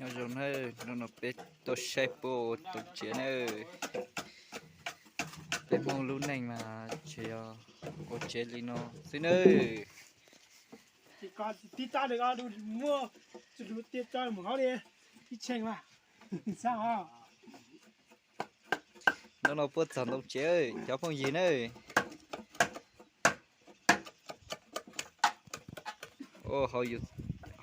Nyob zoo nawb, hnub no peb tuaj saib puab ua toov tsev nawb. Peb Hmoob lub neej mas tsuas yog ua tsev li no xwb nawb. Tib tab muab tso mus hauv li ib txheej mas. Hnub no puab txog ntoo tsev cov phooj ywg nawb.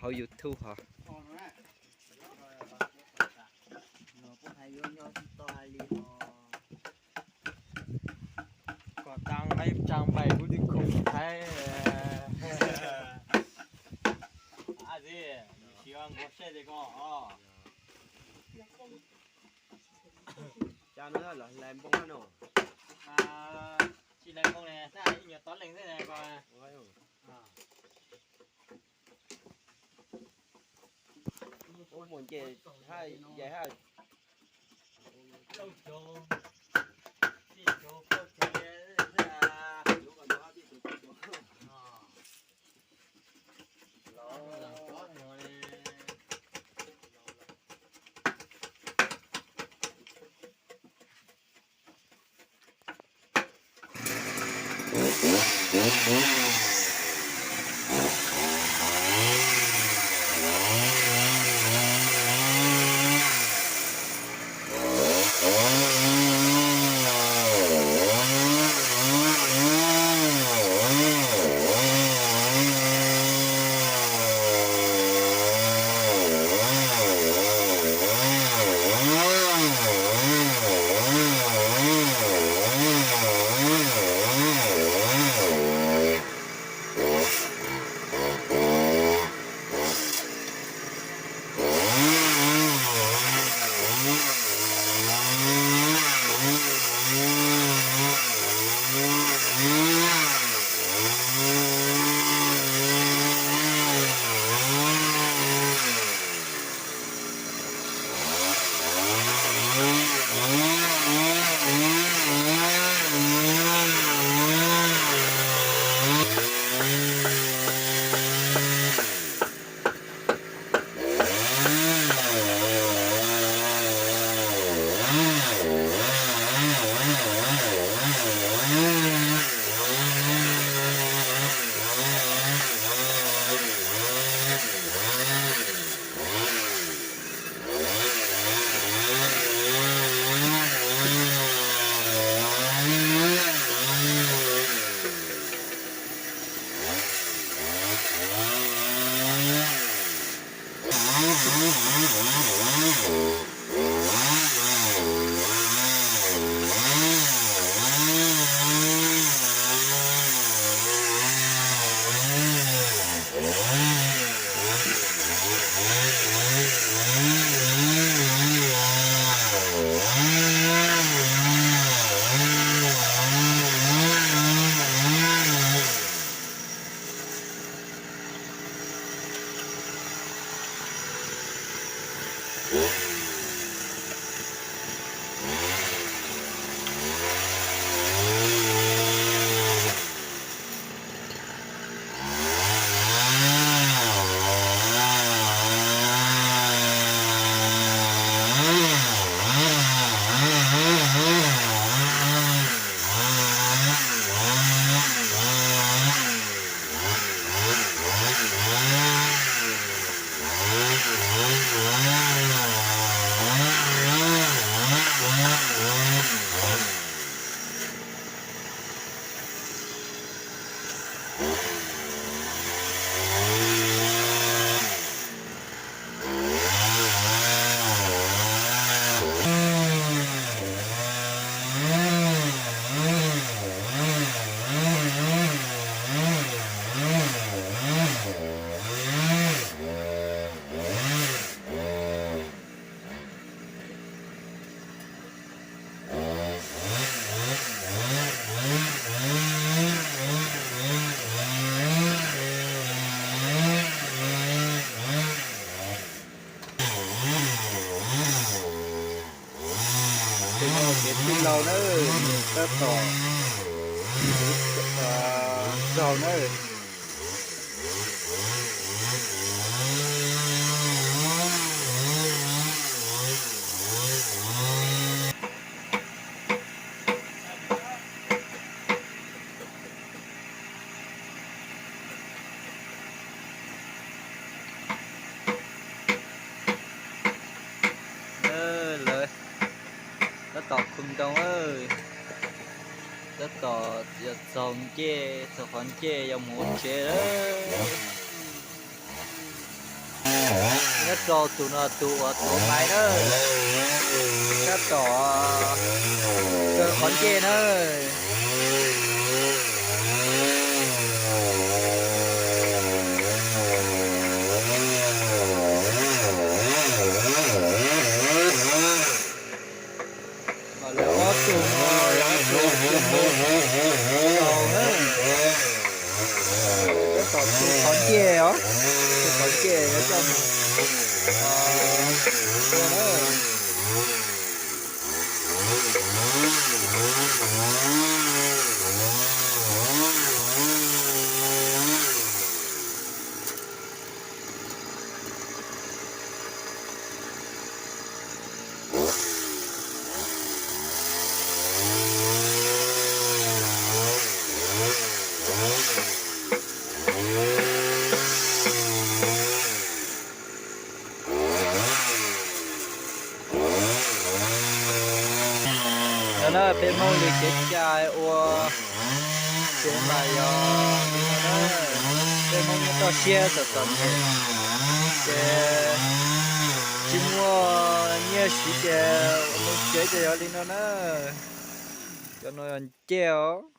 Hauv YouTube hos. Kom tau ib trang npais kuv twb khoom thaib. Ab, tsis nquag seb tias ko. Cas no los hlais npoo no? Tsis hlais npoo ne, tab ib nyuag tov leej xwb ko. Ub, mus nce, yais hab. Ces no ces tij laug nawb, tab tom zaug nawb. Ntoo, tab tom yuav txaus ncej, txaus qhov ncej yuav mus ua tsev lawm. Nyob rau tus no tus uas tus maiv na, tab tom kaw qhov ncej na. Lawv ob tug no yog ob tug tsis mus tau na, tab tom tu qhov ncej os, tu qhov ncej yuav coj mus tua na. No na, peb Hmoob li kev cai ua tsev mas yog li no na. Peb Hmoob nyob toj siab txom txom nyem ces tsis muaj nyiaj siv ces mus tsev ces yog li no na. Cov no yog ncej os.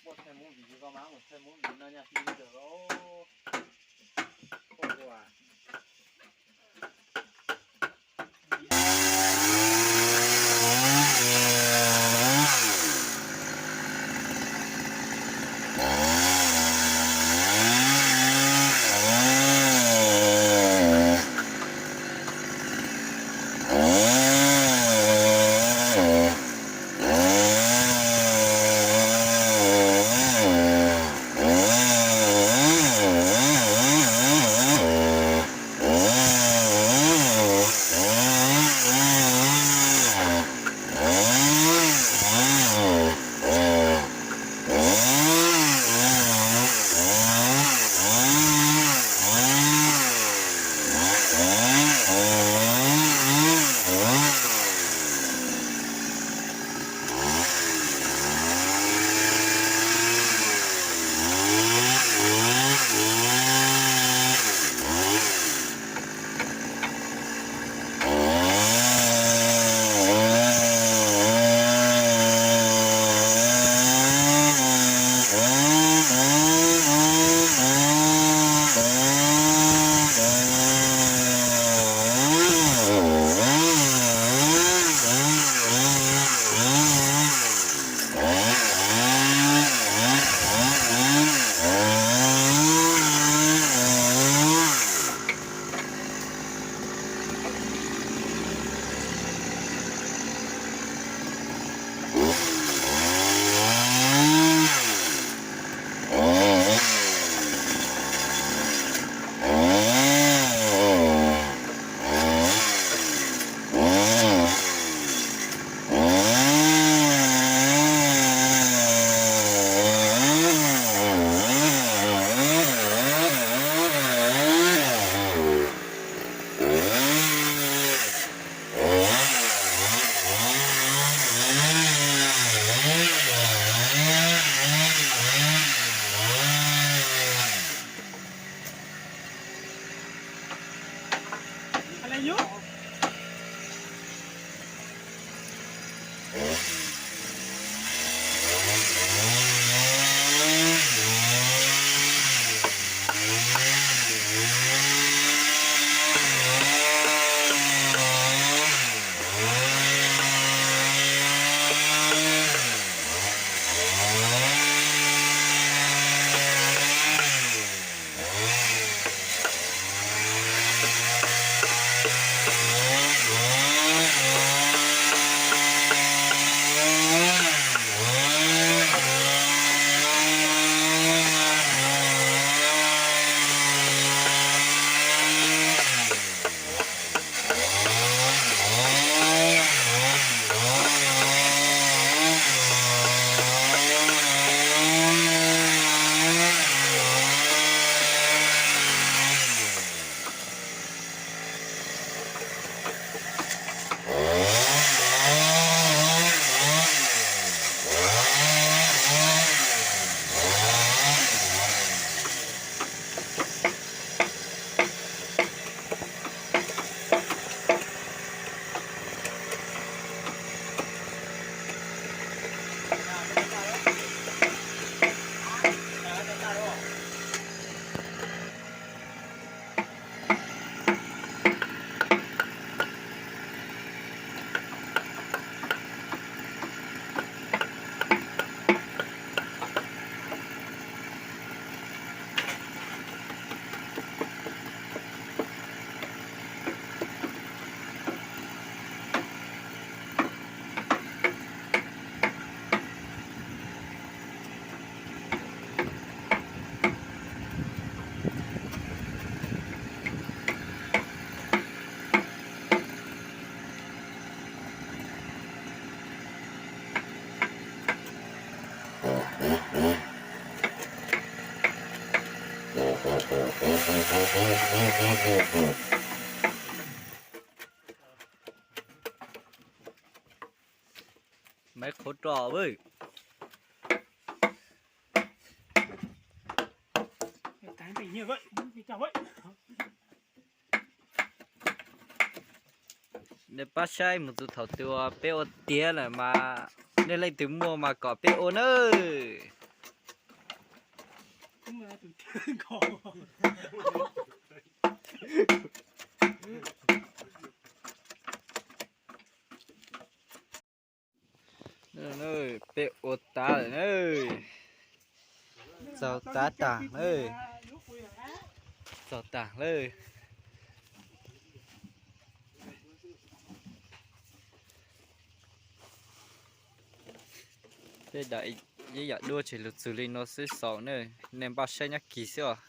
Muaj thaij movie ko mas mus thaij movie no nyaj hli ntawd lauj. Maiv qhuav roj. Nej pab saib mus txog thaum twg peb ua tiav lawm mas nej leej twg muaj mas kom peb ua nawb. Peb ua tas lawm na. Txaus tas tas lawm. Txaus tas lawm. Peb dam ib yam duab tseg lug txug li no xwb xaus na. Nej npaj saib nyob kis xwb os.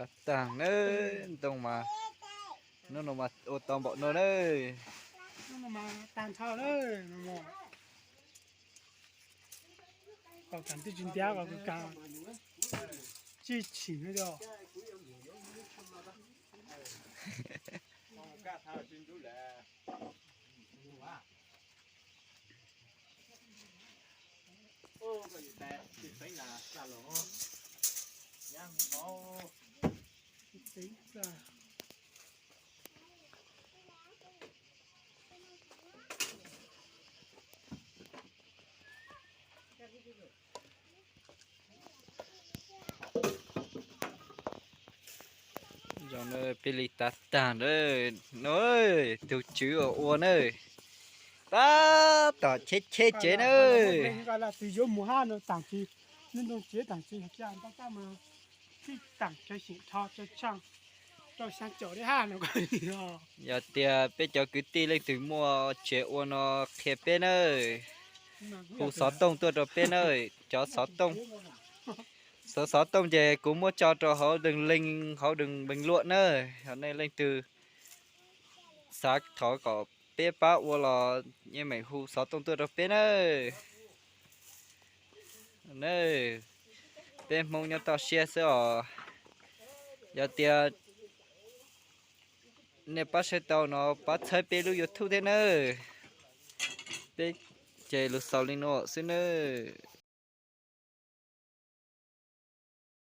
Tag tag nawb, ntoo mas hnub no mas ua tau npaum no nawb. Kom kam twb tsis ntiav, kom kam tsis chim no yog. Zoo na, peb li tav tag na. No, tus tswv uas ua na, tab tom cheb cheb tsev na. Tus yuav mus hab no taam tsis, ntoo tsev taam tsis, tab tab mas tib taam tsawg xyeem rho tsawg tshaaj rau xyaa caum li hab no. Yog tias peb cov kwv tij leej twg muaj tsev ua no qhia peb nawb, hu xov tooj tuaj rau peb nawb. Cov xov tooj, xov, xov tooj ces kuv muab tso rau hauv link, hauv link luam nawb. Yog nej leej twg xav thov kom peb pab ua los yeej meem hu xov tooj tuaj rau peb nawb. Nawb, peb Hmoob nyob toj siab xwb os. Yog tias nej pab saib tau no pab txhawb peb lub YouTube thiab nawb. Peb ces lug xaus li no xwb nawb.